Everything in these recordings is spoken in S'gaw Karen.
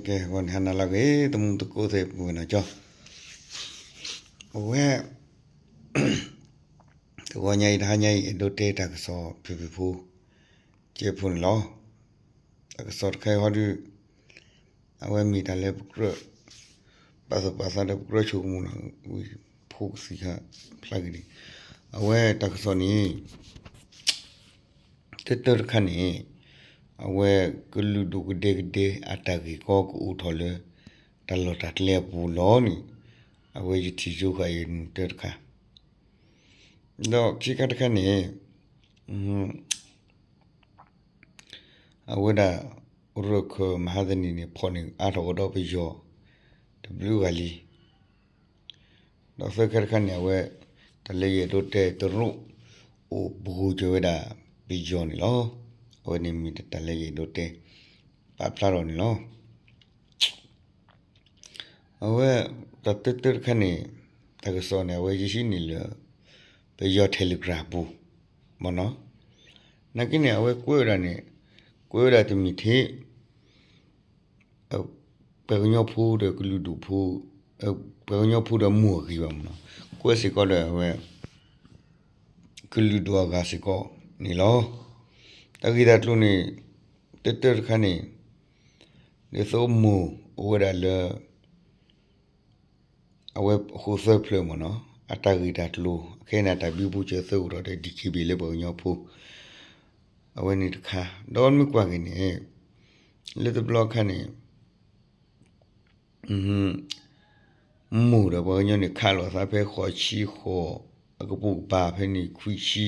ကဲ ဂီၤနံၤဟါနၤလၢအဂ့ၤ သမူသကိးသ့ၣ် ပုၢ်ဝဲၢ်နီၢ်ကၠီ, အဝဲ တဂီၤညါအံၤ တဟါညါအံၤ အဲၣ်ဒိးတဲတၢ်ကစီၣ်ဖုၣ်ဖုၣ်ဖိ ကဲဖိန့ၣ်လီၤ. တၢ်ကစီၣ်တခါအံၤဟီဒုး အဝဲမ့ၢ်တၢ်လၢပကြၢး ပာ်သူၣ်ပာ်သးဒီးပကြၢးဆိကမိၣ်လီၤ ဝံၤဖိကသံၣ်ခါဖျါက့ၤန့ၣ်, အဝဲတၢ်ကစီၣ်န့ၣ် တၢတၢတခါန့ၣ် အဝဲကလုာ်ဒူၣ်ကဒဲကဒဲအတၢ်ဂ့ၢ်ကီကအိၣ်ထီၣ်လၢ တၢ်လီၢ်တၢ်ကျဲအပူၤလီၤန့ၣ်, အဝဲယထံၣ်ဆိဃာ်အံၤန့ၣ်တၢတခါ, ဒီးခံခါတခါန့ၣ် အဝဲဒၣ် ရၢၢ်ခၢၣ်မဟါတနံၤန့ၣ် ဖီၣ်န့ၢ်အါထီၣ်ကဒီးပယီၤ တဘျုးဂၤလံ. ဒီးသၢခါတခါန့ၣ် အဝဲ တၢ်လၢယအဲၣ်ဒိးတဲတရူး အိၣ်ပူၤကွံာ်ဝဲဒၣ်ပယီၤန့ၣ်လီၤ. အဝဲန့ၣ်မ့ၢ်တၢ်လၢယအဲၣ်ဒိးတဲ ပာ်ဖျါထီၣ်န့ၣ်လီၤ. အဝဲ တၢ်တၢတၢတခါန့ၣ် တၢ်ကစီၣ်န့ၣ် အဝဲယဟံးန့ၢ်လၢ ပယီၤ Telegram ပူၤ မ့ၢ်နီၤ, နာ်က့န့ၣ် အဝဲကွဲးဝဲဒၣ်န့ၣ် ကွဲးဝဲဒၣ်တမ့ၢ်ထဲ ပှၤကညီဖိဒီးကလုာ်ဒူၣ်ဖိ ပှၤကညီဖိဒီးမိၢ်အဂ့ၤဘၣ်မ့ၢ်နီၤ, ကွဲးစ့ၢ်ကီးဒီးအဝဲ ကလုာ်ဒူၣ်အဂၤစ့ၢ်ကီးန့ၣ်လီၤ. တၢ်ဂ့ၢ်တၢ်ကျိၤန့ၣ် တၢတၢတခါန့ၣ် ဒ်သိးမိၢ်အိၣ်ဝဲဒၣ်လၢ အဝဲဃိၣ်သၢဖျၢၣ်မ့ၢ်နီၤ, အတၢ်ဂ့ၢ်တၢ်ကျိၤ ခဲအံၤန့ၣ် တၢ်ဘံဘူစၢၤသၢအိၣ်ထီၣ်ဒီး DKBA လၢပှၤကညီဖိ အဝဲန့ၣ်တခါ, ဒီးမ့ၢ်ကွၢ်က့ၤန့ၣ် လၢတဘျီခါန့ၣ် မိၢ်ဒီးပှၤကညီန့ၣ် ခးလိာ်သးဖဲဃိးဆံဃိး အကပိာ်ကပၤ ဖဲန့ၣ်ခွံဆံ,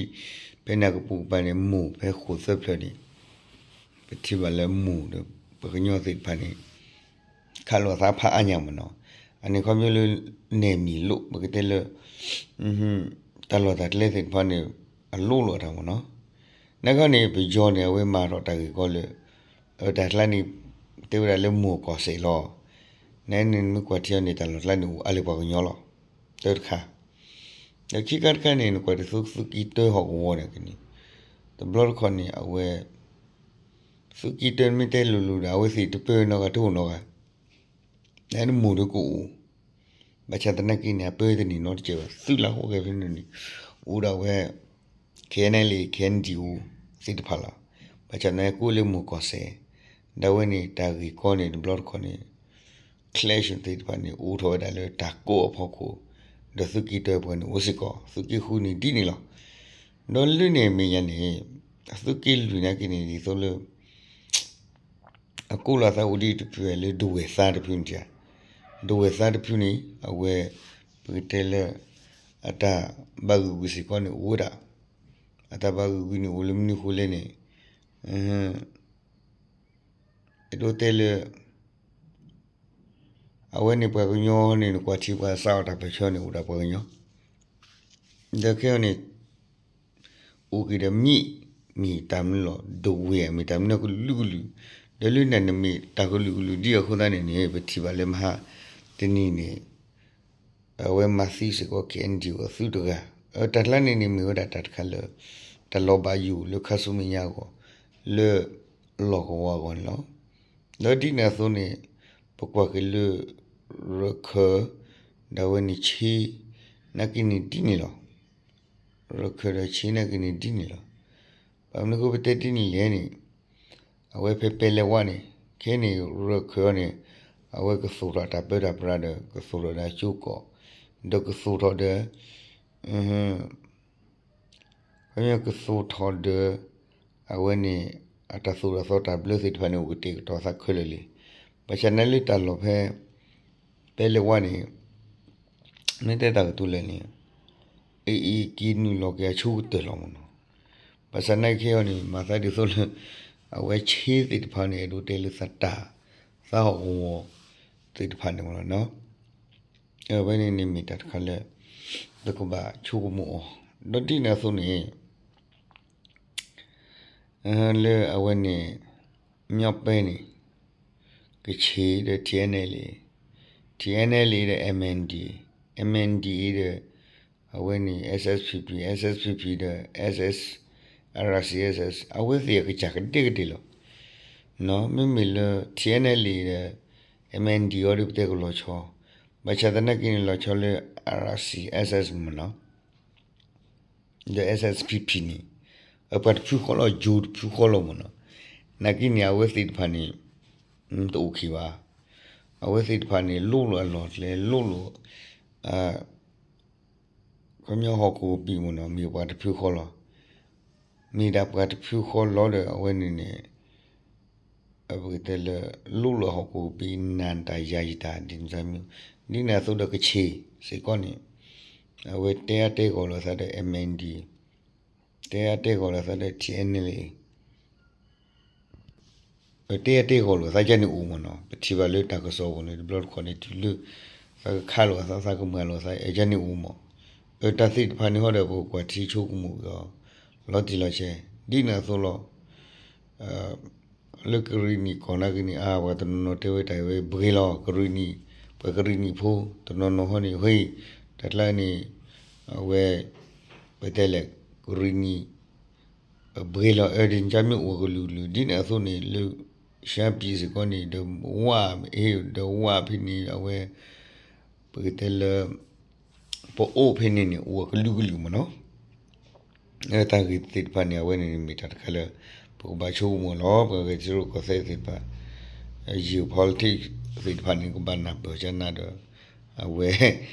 ဖဲန့ၣ်အကပိာ်ကပၤန့ၣ် မိၢ်ဖဲဃိၣ်သၢဖျၢၣ်န့ၣ် ပထံၣ်ဘၣ်လၢမိၢ်ဒီးပှၤကညီသ့ၣ်တဖၣ်န့ၣ် ခးလိာ်သးဖးအါညါမ့ၢ်နီၤ, အန့ၣ်ခီဖျိလၢ နဲၣ်မံၤလိၣ် ပကတဲလၢ တၢ်လီၢ်တၢ်ကျဲသ့ၣ်တဖၣ်န့ၣ် အလိၣ်လိာ်အတၢ်မ့ၢ်နီၤ, နာ်က့န့ၣ် ပယီၤန့ၣ် အဝဲမၤထီၣ်တၢ်ဂ့ၢ်ကီလၢ တၢ်ကျါန့ၣ် တဲဝဲဒၣ်လၢမိၢ်ကီၢ်စဲၣ်လီၤ, နန့ၣ်မ့ၢ်ကွၢ်ထံအီၤန့ၣ် တၢ်လီၢ်ကျါန့ၣ် အိၣ်အါလၢပှၤကညီလီၤ, တၢတခါ, ဒီးခံခါတခါန့ၣ် နကွၢ်တၢ်သုးက့တၢဟီၣ်ကဝီၤန့ၣ်က့န့ၣ်, တဘျီတခီၣ်န့ၣ် အဝဲ သုးက့တၢမ့ၢ်တဲလိၤလိၤဒီး အဝဲသ့ၣ်တပၢနီတဂၤ တအိၣ်နီတဂၤ နမိၢ်ဒီးကအိၣ်, ဘၣ်ဆၣ်သနာ်က့န့ၣ် အပၢတန့ၢ်နီတစဲးဘၣ် သုးလၢဟီၣ်ကဝီၤဖဲန့ၣ်န့ၣ် အိၣ်ဒၣ်ဝဲ KNLA KNDO သ့ၣ်တဖၣ်လီၤ, ဘၣ်ဆၣ်သနာ်က့ကိးလၢမိၢ်ကီၢ်စဲၣ်, ဒီးအဝဲန့ၣ်တၢ်ဂ့ၢ်ကီန့ၣ် တဘျီတခီၣ်န့ၣ် clash သ့ၣ်တဖၣ်န့ၣ် အိၣ်ထီၣ်ဝဲဒၣ်လၢတၢ်ကိးအဖီခိၣ်, ဒီးသုးက့တၢပှၤန့ၣ်အိၣ်စ့ၢ်ကီး သုးက့ဃုန့ၣ်ဒ်န့ၣ်လီၤ, ဒီးလၢန့ၣ်အမဲာ်ညါန့ၣ် သုးက့လွံၢ်နာ်က့န့ၣ် ဒ်သိးလၢ အကိးလီၤသးအိၣ်ဒံးတဖုလၢဒဝဲၢ်သါတဖုန့ၣ်, ဒဝဲၢ်သါတဖုန့ၣ် အဝဲ ပကတဲလၢ အတၢ်ဘၣ်ဂုာ်ဝံၤစ့ၢ်ကီးန့ၣ်အိၣ်ဝဲဒၣ်, အတၢ်ဘၣ်ဂုာ်ဝံၤန့ၣ်အိၣ်လၢမနုၤအဃိလဲၣ်န့ၣ် အဲၣ်ဒိးတဲလၢ အဝဲန့ၣ်ပှၤကညီန့ၣ် နကွၢ်ထံပှၤစးအီၣ်တၢ်ပၢၢ်ဆၢန့ၣ် အိၣ်ဒၣ်ပှၤကညီ, ဒီးခဲအံၤန့ၣ် အိၣ်က့ၤဒီးမ့ၢ် မ့ၢ်တၢ်မနုၤလီၤ ဒဝဲၢ်မ့ၢ်တၢ်မနုၤကလုာ်ကလုာ်, ဒီးလၢန့ၣ်မ့ၢ်တၢ်ကလုာ်ကလုာ်ဒ်အဃိသတးန့ၣ်န့ၣ် ပထံၣ်ဘၣ်လၢမဟါတနံၤန့ၣ် အဝဲမၤသံစ့ၢ်ကီး KNDO အသုးတဂၤ, တၢ်ကျါန့ၣ်န့ၣ်မ့ၢ်ဝဲဒၣ်တၢ်တခါလၢ တၢ်လီၤဘၣ်ယိၣ်လၢခါဆူမဲာ်ညါအဂီၢ် လၢ လီၢ်ကဝီၤအဂီၢ်န့ၣ်လီၤ. ဒီးဒ်န့ၣ်အသိးန့ၣ် ပကွၢ်က့ၤလၢ ရၢၢ်ခၢၣ် ဒီးအဝဲန့ၣ်ဆ့ နာ်က့န့ၣ်ဒ်န့ၣ်လီၤ. ရၢၢ်ခၢၣ်ဒီးဆ့နာ်က့န့ၣ်ဒ်န့ၣ်လီၤ. ဘၣ်မနုၤအဃိပတဲဒ်န့ၣ်လဲၣ်န့ၣ် အဝဲဖဲပဲလဲၣ်ဝါန့ၣ် ခဲအံၤန့ၣ် ရၢၢ်ခၢၣ်န့ၣ် အဝဲကသိၣ်ထီၣ်တၢ်ပၢတၢ်ပြးဒီး ကသိၣ်ထီၣ်ဒီးအကၠိကီၢ် ဒီးကသိၣ်ထီၣ်ဒီး ခီပညီကသိၣ်ထီၣ်ဒီး အဝဲန့ၣ် အတၢ်သိၣ်တၢ်သီတၢ်ဘျၢသ့ၣ်တဖၣ်န့ၣ် အိၣ်ကတဲာ်ကတီၤသးခဲလၢာ်လံ. ဘၣ်ဆၣ်နာ်လၢတၢ်လီၢ်ဖဲ ပဲလဲၣ်ဝါန့ၣ် မ့ၢ်တဲတၢ်ကတိၤလဲၣ်န့ၣ် အအံၤက့ၤနုာ်လီၤက့ၤအဆိကတၢၢ်လီၤမ့ၢ်နီၤ. ဘၣ်ဆၣ်နာ်က့ခဲအံၤန့ၣ် မၤသးဒ်သိးလၢ အဝဲဆ့သ့ၣ်တဖၣ်န့ၣ် အဲၣ်ဒိးတဲလၢသတး သးဟီၣ်ကဝီၤသ့ၣ်တဖၣ်န့ၣ်မ့ၢ်နီၤ. အဝဲန့ၣ်န့ၣ်မ့ၢ်တၢ်တခါလၢ ပကဘၣ်ဆိကမိၣ်အီၤ ဒီးဒ်န့ၣ်အသိးန့ၣ် လၢအဝဲန့ၣ် မြောက်ပိုင်းန့ၣ် ကချ့ၣ်ဒီး TNLA, TNLA ဒီး MNDAA, MNDAA ဒီး အဝဲန့ၣ် SSPP, SSPP ဒီး SS, RCSS အဝဲသ့ၣ်အကစၢ်ကဒဲကဒဲလီၤ. မ့မ့ၢ်လၢ TNLA ဒီး MNDAA ဒီးပတဲကလီၤဆီ, ဘၣ်ဆၣ်သနာ်က့န့ၣ် လီၤဆီလၢ RCSS မ့ၢ်နီၤ, ဒီး SSPP န့ၣ် အပှၤတဖုဃီလီၤ, ယိၤတဖုဃီလီၤမ့ၢ်နီၤ. နာ်က့န့ၣ် အဝဲသ့ၣ်တဖၣ်န့ၣ် တအိၣ်ခံဘၣ်. အဝဲသ့ၣ်တဖၣ်န့ၣ် လိၣ်လိာ်အလီၢ်ကျဲ, လိၣ်လိာ် ခီပညီဟီၣ်ခိၣ်ကပံာ်မ့ၢ်နီၤ, မ့ၢ်ပှၤတဖုဃီလီၤ. မ့ၢ်ဒၣ်ပှၤတဖုဃီလီၤဒီး အဝဲန့ၣ်န့ၣ် ပကတဲလၢ လိၣ်လိာ်ဟီၣ်ခိၣ်ကပံာ် နၢ်တၢ်ယၤယတၢ် ဒ်န့ၣ်အသိးဒီး ကခ့ၣ်စ့ၢ်ကီးန့ၣ် အဝဲတဲအါတဲဂီၢ်လိာ်သးဒီး MNDAA, တဲအါတဲဂီၢ်လိာ်သးဒီး TNLA, တဲအါတဲဂီၢ်လိာ်သး ကန့ၣ်အိၣ်မ့ၢ်နီၤ. ပထံၣ်ဘၣ်လၢတၢ်ကစီၣ်ပူၤန့ၣ် တဘျီတခီၣ်န့ၣ် တုၤလၢ သးကခးလိာ်သး, သးကမၤလိာ်သး, ကန့ၣ်အိၣ်မ့ၢ်. တၢ်သ့ၣ်တဖၣ်န့ၣ် ဟီဒီး ပကကွၢ်ထံဆိကမိၣ်က့ၤအီၤ လီၤတံၢ်လီၤဆဲး ဒ်န့ၣ်အသိးလီၤ. လၢကရံၣ်နံၣ်ကီၢ်နာ်က့န့ၣ် အါ ပှၤတနီၤနီၤတဲဝဲတၢ်ဝဲ ဘှ့လီၤ ကရံၣ်နံၣ်, ပှၤကရံၣ်နံၣ်ဖိ တနီၤနီၤဟီန့ၣ် ဟ့ၣ် တၢ်ကျါန့ၣ် အဝဲ ပတဲလဲၣ် ကရံၣ်နံၣ် ဘှ့လီၤ အၢ ဒ်န့ၣ် ကမ့ၢ်အိၣ်ကလုာ်ကလုာ် ဒ်န့ၣ်အသိးန့ၣ် လၢ ရှမ်းပြည် စ့ၢ်ကီးန့ၣ် ဒီးဝ ဒီးဝဖဲန့ၣ် အဝဲ ပကတဲလၢ ပအိၣ်ဖဲန့ၣ်န့ၣ် အိၣ်ကလုာ်ကလုာ်မ့ၢ်နီၤ. တၢ်ဂ့ၢ်သ့ၣ်တဖၣ်န့ၣ် အဝဲန့ၣ်မ့ၢ်တၢ်တခါလၢ ပကဘၣ်ဆိကမိၣ်လီၤ. ပှၤဂဲၤထံရူၢ်ကီၢ်သဲးသ့ၣ်တဖၣ် geopolitics သ့ၣ်တဖၣ်န့ၣ် ကဘၣ်နၢ်ပၢၢ်ကနၣ်ဒီး အဝဲ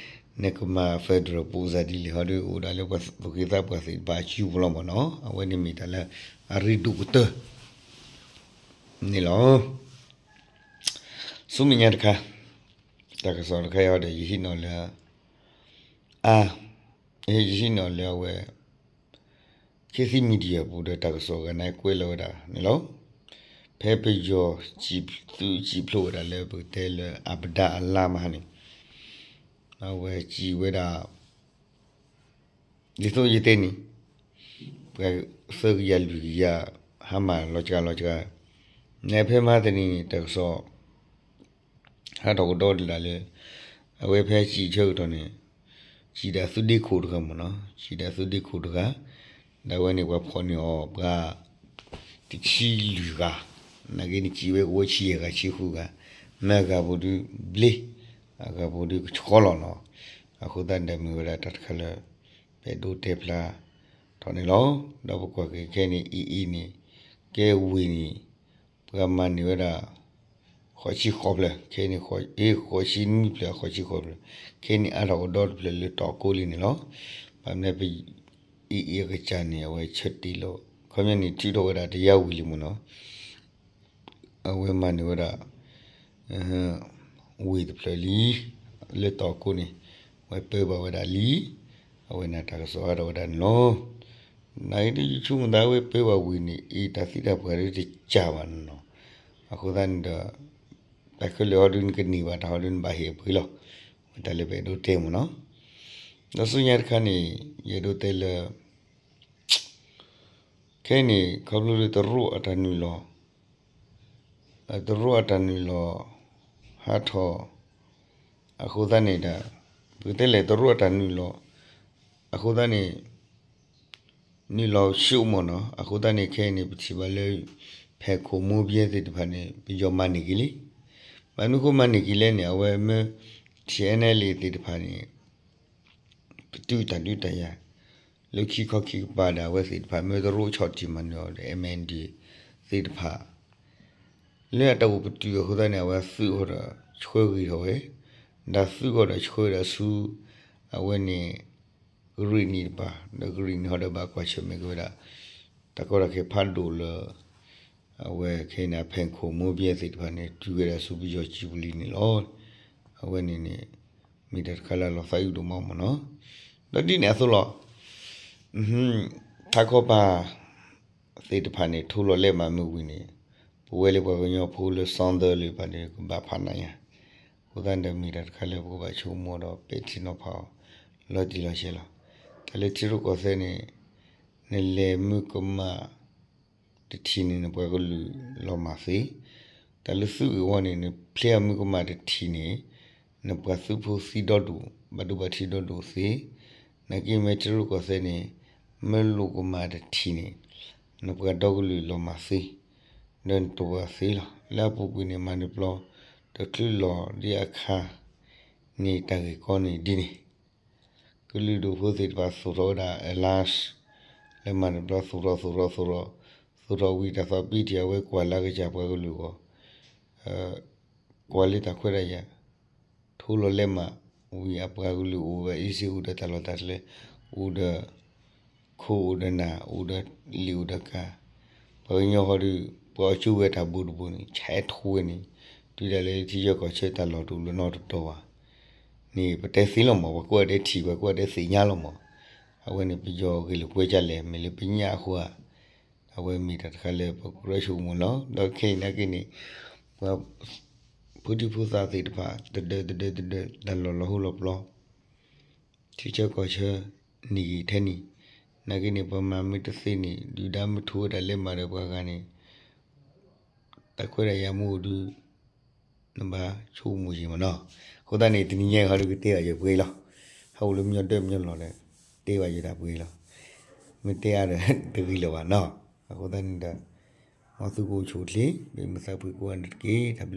နကမၤ federal ပူစၢ်ဒ်လဲၣ်ဟီဒီး အိၣ်ဒၣ်လၢပှၤသူၣ်က့သးပှၢ်သ့ၣ်တဖၣ်အစုပူၤလီၤမ့ၢ်နီၤ. အဝဲန့ၣ်မ့ၢ်တၢ်လၢ အရ့ဒိၣ်ကတၢၢ်န့ၣ်လီၤ. ဆူမဲာ်ညါတခါ တၢ်ကစီၣ်တခါအံၤဒီး ယဟံးန့ၢ်လၢ အါ ယဟံးန့ၢ်လၢအဝဲ ခေတ်သစ် Media ပူၤဒီး တၢ်ကစီၣ်ဂၤန့ၣ် ကွဲးလီၤဝဲဒၣ်န့ၣ်လီၤ. ဖဲပယီၤ သုးစံၣ်ဖျိးဝဲဒၣ်လၢပကတဲလၢ အပဒါအလါမဟါန့ၣ် အဝဲစံးဝဲဒၣ် ဒ်သိးယတဲန့ၣ် ပှၤသၢကယၤလွံၢ်ကယၤ ဟါမၢ်လီၤစှၤလီၤစှၤ နဖဲမဟါတနံၤန့ၣ် တၢ်ကစီၣ် ဟးထီၣ်ကဒီးဒၣ်လၢ အဝဲဖဲစံးဆၢကတီၢ်န့ၣ် စံးဒၣ်သုးဒ့ခိၣ်တဂၤမ့ၢ်နီၤ, စံးဒၣ်သုးဒ့ခိၣ်တဂၤ ဒၣ်ဝဲန့ၣ် ပှၤဖီၣ်န့ၢ်အီၤပှၤ တဆံလွံၢ်ဂၤ, နာ်က့န့ၣ် စံးဝဲကဝီၤဆံယဲၢ်ဂၤ ဆံဃုဂၤ, မ့ၢ်အဂၤပူၤဒုးဘျ့, အဂၤပူၤဒုးကဆှီလီၤနီၤ. အဃိသတးန့ၣ်ဒီး မ့ၢ်ဝဲဒၣ်တၢ်တခါလၢ ပအဲၣ်ဒိးတဲဖျါထီၣ်န့ၣ်လီၤ. ဒီးပကွၢ်က့ၤခဲအံၤန့ၣ် AA န့ၣ် ကဲဝ့ၢ်န့ၣ် ပှၤမၤန့ၢ်ဝဲဒၣ် ဃိးဆံဃိးဖျၢၣ်, ခဲအံၤန့ၣ် ဃိးဆံနွံဖျၢၣ် ဃိးဆံဃိးဖျၢၣ်, ခဲအံၤန့ၣ် အါထီၣ်ကဒီးတဖျၢၣ်လၢတီၤကိးလံန့ၣ်လီၤ. ဘၣ်မနုၤပ AA အကစၢ်န့ၣ် အဝဲဆၢတ့ၢ်လီၤ, ခီပညီန့ၣ် ထုးထီၣ်ဝဲဒၣ်တယါဝံၤလံမ့ၢ်နီၤ. အဝဲမၤန့ၢ်ဝဲဒၣ် ဝ့ၢ်တဖျၢၣ်လံ, လၢတီၤကိးန့ၣ် အဝဲပၢဘၣ်ဝဲဒၣ်လံ, အဝဲန့ၣ်တၢ်ကစီၣ်အါထီၣ်ဝဲဒၣ်န့ၣ်လီၤ. နာ်က့ဒ်ယဆိကမိၣ်သးဝဲပၢဘၣ်ဝ့ၢ်န့ၣ် အ့ၣ် တၢ်သံတၢ်ပှၢ်ဒ်တကးဘၣ်နီၤနီၤ, အဃိသတးန့ၣ်ဒီး တၢ်ခဲလၢာ်ဟီဒုးနကန့ၢ်ဘၣ်တၢ်ဟီဒုးနဘၣ်ဟ့ၣ်အပှ့ၤလီၤ, ဝဲတၢ်လၢပအဲၣ်ဒိးတဲမ့ၢ်နီၤ. ဒီးဆူညါတခါန့ၣ် ယအဲၣ်ဒိးတဲလၢ ခဲအံၤန့ၣ် ခီဖျိလၢတရူးအတၢ်နုာ်လီၤ တရူးအတၢ်နုာ်လီၤ ဟးထီၣ် အဃိသတးန့ၣ်ဒီး ပကတဲလဲၣ်တရူးအတၢ်နုာ်လီၤ အဃိသတးန့ၣ် နုာ်လီၤဆူၣ်မ့ၢ်နီၤ, အဃိသတးန့ၣ် ခဲအံၤန့ၣ် ပထံၣ်ဘၣ်လၢ ဖဲခိၣ်မိဘဲသ့ၣ်တဖၣ်န့ၣ် ပယီၤမၤန့ၢ်က့ၤလံ. ဘၣ်မနုၤဃိမၤန့ၢ်က့ၤလဲၣ်န့ၣ် အဝဲမ့ၢ် TNLA သ့ၣ်တဖၣ်န့ၣ် ပတုာ်တၢ်ဒုးတၢ်ယၤ လၢခံခီခံကပၤဒီး အဝဲသ့ၣ်တဖၣ် မ့ၢ်တရူးဆီၣ်တံၢ်မၤနၢၤအီၤဒီး MNDAA သ့ၣ်တဖၣ် လၢအတၢ်အိၣ်ပတုာ်အဃိသတးန့ၣ် အဝဲသုးအီၤဒီးဆှၢဂ့ၤထီၣ်ဝဲ, ဒီးသုးအီၤဒီးဆှၢဒၣ်ဆူ အဝဲန့ၣ် ကရံၣ်နံၣ်တပၤ ဒီးကရံၣ်နံၣ်ဟီဒီးဘၣ်ကွၢ်ဆၢၣ်မဲာ်က့ၤဝဲဒၣ် တၢ်ကီတၢ်ခဲဖးဒိၣ်လၢ အဝဲခဲအံၤန့ၣ် ဖဲခိၣ်မိဘဲသ့ၣ်တဖၣ်န့ၣ် တုၤဝဲဒၣ်ဆူပယီၤကံၢ်ပူၤလံန့ၣ်လီၤ. အဝဲန့ၣ်န့ၣ် မ့ၢ်တၢ်တခါလၢအလီၤသးအုးဒိၣ်မးမ့ၢ်နီၤ. ဒီးဒ်န့ၣ်အသိးလီၤ. ထးခီပၤသ့ၣ်တဖၣ်န့ၣ် ထိလီၤလဲမးမုၢ်ဝံၤန့ၣ် ပဝဲလၢပှၤကညီဖိလၢ စီၤသၢလၢပှၤန့ၣ် ကဘၣ်ဖးနးညါ, အဃိသတးန့ၣ်ဒီး မ့ၢ်တၢ်တခါလၢပကဘၣ်ဆိကမိၣ်ဒီး ပဲာ်ထံနီၤဖးအီၤ လီၤတံၢ်လီၤဆဲးလီၤ. တၢ်လၢထံရူၢ်ကီၢ်သဲးန့ၣ် နလဲၤမုၢ်ကမၣ် တထံၣ်န့ၣ် နပှၤကလုာ်လီၤမၢ်သ့, တၢ်လၢသုးဂ့ၢ်ဝီန့ၣ် နဖျဲအမုၢ်ကမၣ်တထံၣ်န့ၣ် နပှၤသုးဖိသံဒီဒူၣ် ဘၣ်ဒိဘၣ်ထံးဒီဒူၣ်သ့, နာ်က့မ့ၢ်ထံရူၢ်ကီၢ်သဲးန့ၣ် မ့ၢ်လိာ်ကမၣ်တထံၣ်န့ၣ် နပှၤဒီကလုာ်လီၤမၢ်သ့, ဒီးနတဝၤသ့လီၤ. လၢအပူၤကွံာ်န့ၣ် မၤနၢၤပျီ တ တချုးလီၤဒ်အခါန့ၣ် တၢ်ဂ့ၢ်ကီန့ၣ်ဒ်န့ၣ် ကလုာ်ဒူၣ်ဖိသ့ၣ်တဖၣ်သူၣ်ထီၣ်ဝဲဒၣ် အလါ လဲၤမၤတဘျီသူၣ်ထီၣ်သူၣ်ထီၣ်သူၣ်ထီၣ်, သူၣ်ထီၣ်ဝံၤတၢ်သီပံတံၢ် အဝဲကွၢ်လၢကစၢ်ပှၤကလုာ်အဂီၢ်, ကွၢ်လၢတၢ်ခွဲးတၢ်ယာ်, ထိလီၤလဲမးဝံၤ အပှၤကလုာ်အိၣ်ဝဲ အံစ့အိၣ်ဒီးတၢ်လီၢ်တၢ်ကျဲ, အိၣ်ဒီး ခိၣ်အိၣ်ဒီးနၢ် အိၣ်ဒီးလံာ်အိၣ်ဒီးကၤ, ပှၤကညီဃီဒီး ပှၤအီၣ်ကၠိဝဲတၢ်ဘိတဘိန့ၣ် ဆဲးထိဝဲန့ၣ်, တုၤဒၣ်လဲာ်ထံဆၢကီၢ်ဆၢတၢ်လီၢ်တအိၣ်လၢၤနီတတီၤဘၣ်န့ၣ် ပတဲသ့လီၤမး, ပှၤကိးဂၤဒဲးထံၣ် ပှၤကိးဂၤဒဲးသ့ၣ်ညါလီၤမး, အဝဲန့ၣ်ပယီၤဂ့ၢ်လိာ်ကွဲကလဲၣ် မ့ၢ်လၢပညၣ်အဃိဧါ, အဝဲမ့ၢ်တၢ်တခါလၢပကြၢးဆိကမိၣ်လီၤ. ဒီးခဲအံၤနာ်က့န့ၣ် ပှၤ ဖိဒံဖိသၣ်သ့ၣ်တဖၣ် တဒၢတဒၢတဒၢ တၢ်လီၢ်လီၤဟိလီၤပျီ ထံဆၢကီၢ်ဆၢန့ၣ်ဂ့ၤထဲန့ၣ်, နာ်က့န့ၣ် ပမၤမ့ၢ်တသ့န့ၣ် ဒုၣ်ဒါမ့ၢ်ထိဝဲဒၣ်လဲမးဒီးပှၤဂၤန့ၣ် တၢ်ခွဲးတၢ်ယာ်မ့ၢ်အိၣ်ဒီး နဘၣ်ဆိကမိၣ်ယံာ်မးနီၤ. အဃိသတးန့ၣ် တနံၤညါအံၤဟီဒီးကတဲဘၣ်ယပှဲၤလီၤ. ဟးအိၣ်လၢမညီဒၢမညီလီၢ်ဒီး တဲဘၣ်ယတၢ်ပှဲၤလီၤ. မ့ၢ်တဲအါဒီးတဂ့ၤလၢၤဘၣ်နီၤ. အဃိသတးန့ၣ်ဒီး မ်သုကအိၣ်ဆူၣ်အိၣ်ချ့ မ့ၢ်မုာ်သးဖှံကိးဂၤဒဲးတက့ၢ်. တၢ်ဘျုး